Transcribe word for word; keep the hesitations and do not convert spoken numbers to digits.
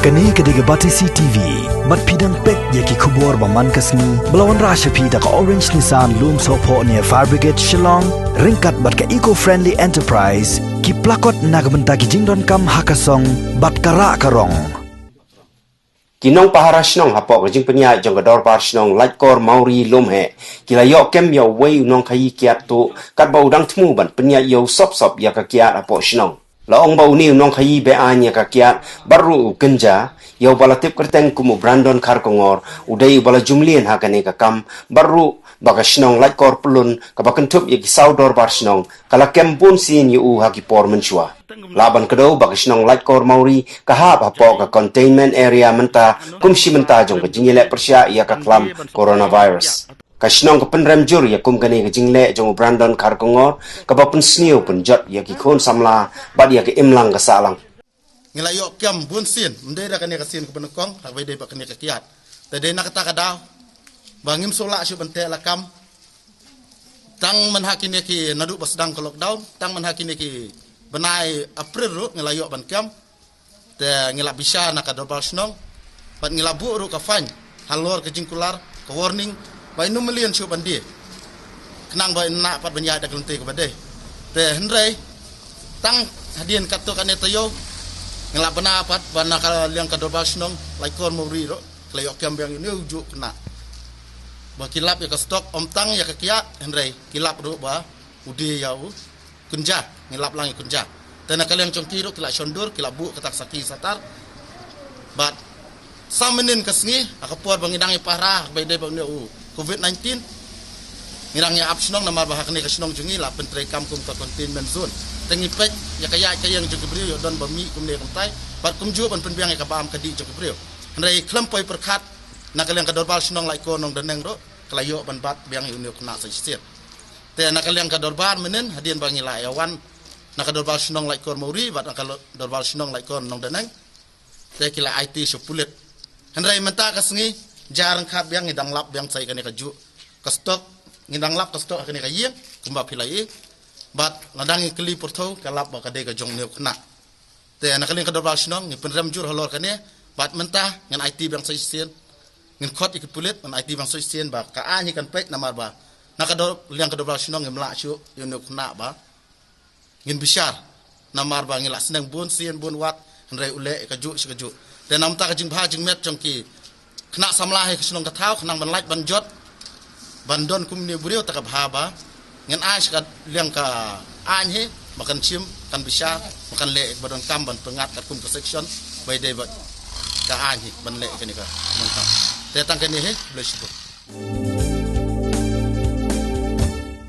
Kane ka dei ka Batesi T V. Bad phi dang peit ïa ki khubor ba man ka sngi ba la wanrah sha phi da ka Orange Nissan Lum Sohphoh near Fire Brigade Shillong, ryngkat bad ka Eco Friendly Enterprise, ki plakot na ka bynta ki jingdonkam ha ka song bad ka rah ka rong. Ki nongpahara shnong hapoh ka jingpynïaid jong ka Dorbar Shnong Laitkor Mawri Lumheh ki la ïoh kem ïa uwei u nongkhaïi kiad tuh katba u dang thmu ban pynïaid ïa u sop sop ïa ka kiad hapoh shnong. La ong ba une u nongkhaïi ba aiñ ïa ka kiad bad ruh u kynja ïa uba la tip kyrteng kum u Brandon Kharkongor, u dei uba la jumlien ha kane ka kam, bad ruh ba ka shnong Laitkor Pyllun kaba kynthup ïa ki saw dorbar shnong ka la kem bun sien ïa u ha ki por mynshuwa. Lah ban kdew ba ka shnong Laitkor Mawri ka hap hapoh ka containment area mynta kum shi mynta jong ka jingïaleh pyrshah ïa ka khlam coronavirus. Ka shnong ka pynrem jur ïa kum kane ka jingleh jong u Brandon Kharkongor kaba pynsniew pynjot ïa ki khun samla bad ïa ka imlang ka sahlang. Ngi la ïoh kem bun sien, ym dei da kane ka sien kaba nyngkong, ha kaba dei ba kane ka kiad. Te dei na kata ka daw ba ngim shu lah shuh ban teh lakam. Tang man ha kine ki naduh ba sdang ka lockdown, tang man ha kine ki bnai April ruh ngi la ïoh ban kem. Te ngi la bishar na ka dorbar shnong bad ngi la buh ruh ka fine halor ka jingkular, ka warning, ba ym mlien shuh ban die, khnang ba yn lah pat ban ïaid da ka lynti kaba dei. Te hynrei tang hadien katto katne taïew ngi la bna pat ba na ka liang ka dorbar shnong Laitkor Mawri ruh ki la ïoh kem biang ïa une u juh khynnah ba ki lap ïa ka stok, ym tang ïa ka kiad hynrei ki lap ruh ba u die ïa u kynja, ngi lap lang ïa u kynja. Te na ka liang jong ki ruh ki la shon dur, ki la buh kata ka sakhi satar. Bad sa mynnin ka sngi ha ka por ba ngi dang ïa pahara ha kaba dei ba une u covid nineteen, ngi dang ïa ap shnong namar ba ha kane ka shnong jong ngi la pyntreikam kum ka containment zone. Te ngi peit ïa ka ïaid ka ïeng jong ki briew ïoh don ba mih kumne kumtai bad kumjuh ban pynbiang ïa ka bam ka dih jong ki briew. Hynrei khlem poi pyrkhat, na ka liang ka dorbar shnong Laitkor Nongdaneng ruh ka la ïoh ban bat biang ïa une u khynnah sa shisien. Te na ka liang ka dorbar mynnin, hadien ba ngi la ïa wan na ka dorbar shnong Laitkor Mawri bad na ka lo-, dorbar shnong Laitkor Nongdaneng, te ki la aiti sha pulit. Hynrei mynta ka sngi, jia ryngkat biang, ngi dang lap biang sa ïa kane ka juh ka stok, ngi dang lap ka stok ha kane ka ïing kumba phi la ïohi. Bad la dang ïa kylli pyrthuh ka lap ba ka dei ka jong une u khynnah. Te na ka liang ka dorbar shnong ngi pynrem jur halor kane, bad mynta ngan aiti biang sa shisien, ngin khot ïa ki pulit, ngan aiti biang sa shisien ba ka aiñ hi kan peit namar ba na ka dor-, liang ka dorbar shnong ngim lah shuh ïa une u khynnah ba ngin bishar. Namar ba ngi la sneng bun sien bun wat, hynrei u leh ïa ka juh shi ka juh. Te namar ka jingbha jingmet jong ki khynnah samla ha ka shnong ka thaw, khnang ban lait ban jot ban don kumne u briew, te ka bha ba ngin ai sha ka liang ka aiñ hi ba kan shim, kan bishar, ba kan leh ïa kaba donkam ban pyngngad katkum ka section ba ïadei bad ka aiñ hi ban leh ïa kane ka donkam. Te tang kane hi, khublei shibun.